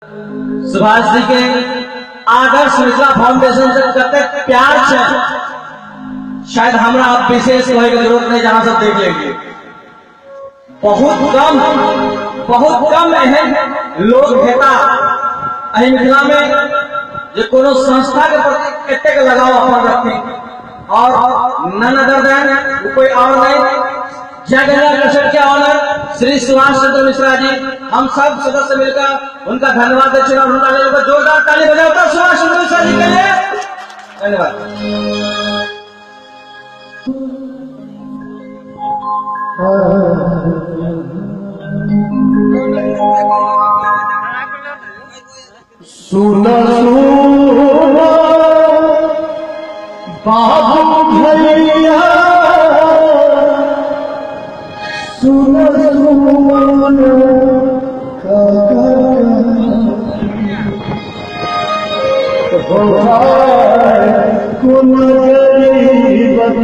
सुभाष जी के आदर्श मिथिला फाउंडेशन से कतेक प्यार छै, शायद हमरा अब विशेष कहे के जरूरत नहीं, जहां सब देख लेंगे। बहुत कम एहन लोग हेता एहि मिथिला में जे कोनो संस्था के प्रति एतेक लगाव अपन रखती, और नन अदर देन कोई और नहीं, जय गंगा कैसेट के ऑनर श्री सुभाष चंद्र मिश्रा जी। हम सब सदस्य मिलकर उनका धन्यवाद देते हैं और उनका लिए जोरदार ताली बजाओ सुभाष चंद्र मिश्रा जी के लिए। धन्यवाद। सुना सुना बाबू भैया, सुना सुना काका कोन गरीबक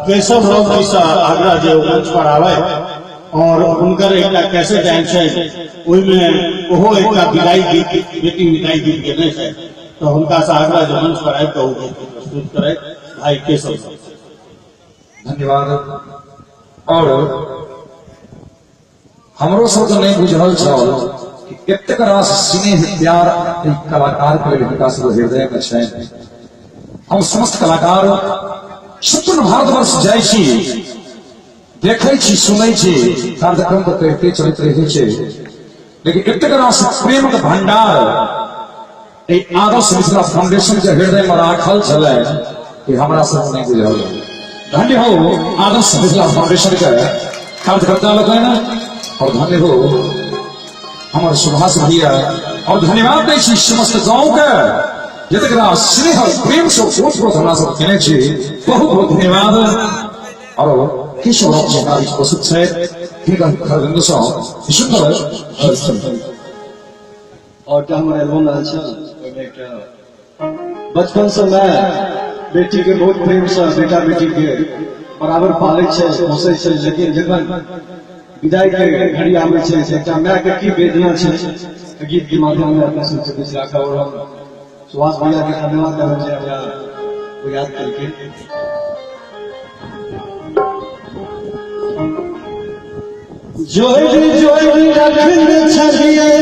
केशव राव जी से आग्रह जे मंच पर आवे और उनकर एक कैसेट आयल छै, ओहिमे ओहो एक विदाई गीत, बेटी विदाई गीत गेने छै। तो हुनका से आग्रह जे मंच पर आबि कऽ ओ गीत प्रस्तुत करैत भाई केशव। धन्यवाद। और हमरो सबके नहीं बुझल छल कि एतेक रास स्नेह प्यार एहि कलाकार के लेल हिनका सब हृदय में छनि। हम समस्त कलाकार सम्पूर्ण भारतवर्ष जाइ छी, देखै छी, सुनै छी, कार्यक्रम तऽ करिते चलैत रहै छै, लेकिन एतेक रास प्रेमक भंडार एहि आदर्श मिथिला फाउंडेशन के हृदय में राखल छलै कि हमरा सब नहीं बुझल। धन्य हो आदर्श मिथिला फाउंडेशन के कार्यकर्ता लोकनि और धन्य हो हमर सुभाष भैया और धन्यवाद दै छी समस्त गाँव के जतेक रास स्नेह प्रेम से ओत प्रोत हमरा सब केने छी, बहुत बहुत धन्यवाद। और केशव राम जी हमरा बीच उपस्थित छथि, हिनका खरबिंदु सँ सुंदर और हमर एल्बम आयल छल ओहिमे एकटा बचपन से मैं बेटी के बहुत प्रेम से बेटा बेटी के बराबर पालै छै, पोसै छै, लेकिन जखन विदाई के घड़ी आबै छै एकटा माय के की वेदना छै गीत के माध्यम में अपना सबके बीच राखब। और हम सुभाष भैया के धन्यवाद करब जे हमरा ओ याद केलखिन। जोड़ि जोड़ि रखने छलियै,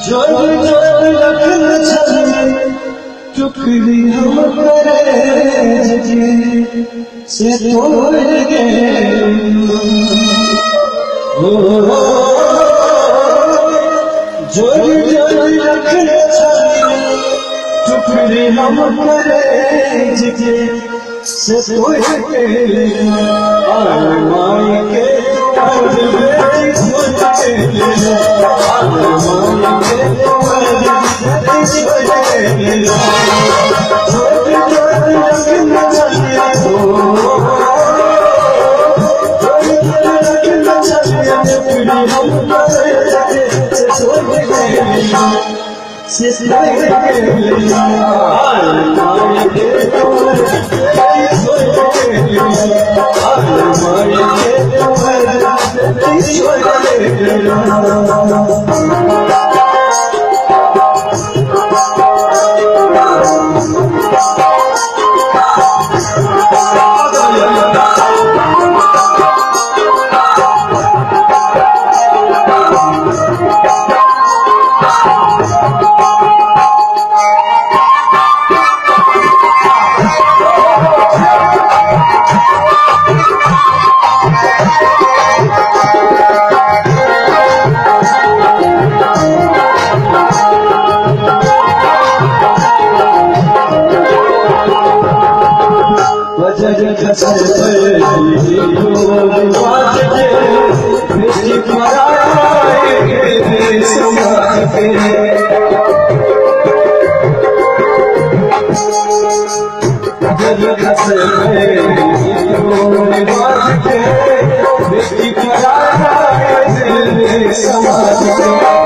जोड़ि जोड़ि रखने छलियै टुकड़ी हम करेज के से तोड़ गेल। ओ जोड़ि जोड़ि रखने छलियै टुकड़ी हम करेज के से तोड़ गेल। आय माई के तोड़ बेटी छोड़ गेल, आय माई के तोड़ बेटी छोड़ गेल। जोड़ि जोड़ि रखने छलियै, जोड़ि जोड़ि रखने छलियै टुकड़ी हम करेज के से तोड़ गेल, से तोड़ गेल। आय माई के तोड़ बेटी छोड़ गेल, आय माई के तोड़ बेटी छोड़ गेल। समाज के